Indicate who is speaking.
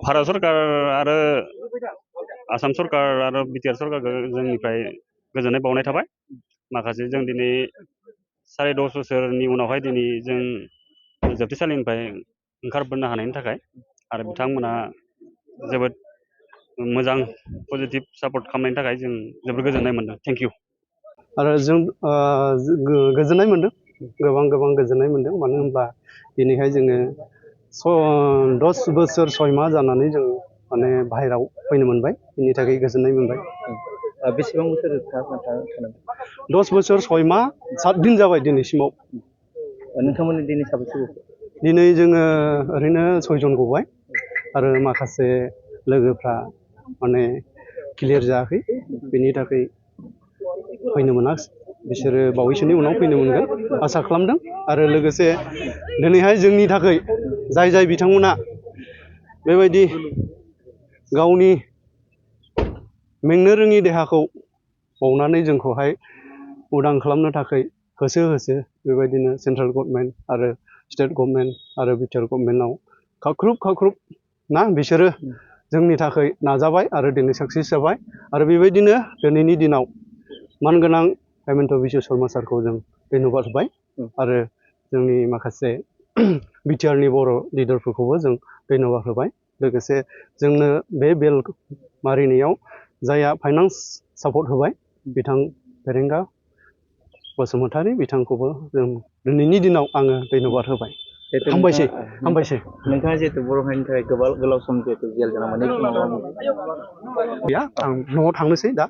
Speaker 1: भारत सरकार आरो आसाम सरकार आरो बिटिआर सरकारखौ जोंनिफ्राय गोजोननाय बावनाय थाबाय। माखासे जों दिनै 10.5 बोसोरनि उनावहाय दिनै जों जोबथेसालिनिफ्राय ओंखारबोनो हानायनि थाखाय आरो बिथांमोना जोबोद मोजां पजिटिभ सापर्ट खालामनायनि थाखाय जों जोबोद गोजोननाय मोनदों। Thank you.
Speaker 2: आरो जों गोजोननाय मोनदों, गोबां गोजोननाय मोनदों। मानो होनब्ला दिनैहाय जोङो 10 बोसोर 6 माह जानानै जों माने बाहेरायाव फैनो मोनबाय, बिनि थाखाय गोजोननाय मोनबाय।
Speaker 3: बेसेबां बोसोर थानांगौ?
Speaker 2: 10 बोसोर 6 माह 7 दिन जाबाय दिनैसिमाव।
Speaker 3: नोंथांमोननि दिनै साबेसे गखो?
Speaker 2: दिनै जोङो ओरैनो 6 जन गबाय आरो माखासे लोगोफ्रा माने क्लियार जायाखै, बेनि थाखाय फैनो मोनाखिसै। बिसोरो बावैसोनि उनाव फैनो मोनगोन आसा खालामदों। आरो लोगोसे दिनैहाय जोंनि थाखाय जाय बिथांमोना बेबायदि गावनि मेंनो रोङि देहाखौ बावनानै जोंखौहाय उदां खालामनो थाखाय होसो बेबायदिनो सेन्ट्रेल गभर्नमेन्ट आरो स्टेट गभर्नमेन्ट आरो बिटिआर गभर्नमेन्टआव खाख्रुब ना बिसोरो जोंनि थाखाय नाजाबाय आरो दिनै साक्सेस जाबाय। आरो बेबायदिनो दिनैनि दिनाव मानगोनां हेमन्त बिश्व शर्मा सारखौ जों धन्यबाद होबाय आरो जोंनि माखासे बिटिआरनि बर' लिडारफोरखौबो जों धन्यबाद होबाय। लोगोसे जोंनो बे बेल मारिनायाव जायहा फाइनान्स सापर्ट होबाय बिथां फेरेंगा बसुमतारी, बिथांखौबो जों दिनैनि दिनाव आङो धन्यबाद होबाय। हामबायसै।
Speaker 3: नोंथाङा जिहेतु बर' हारिनि थाखाय गोलाव सम जिहेतु जेल जानांबाय,
Speaker 2: गैया, आं न'आव थांनोसै दा।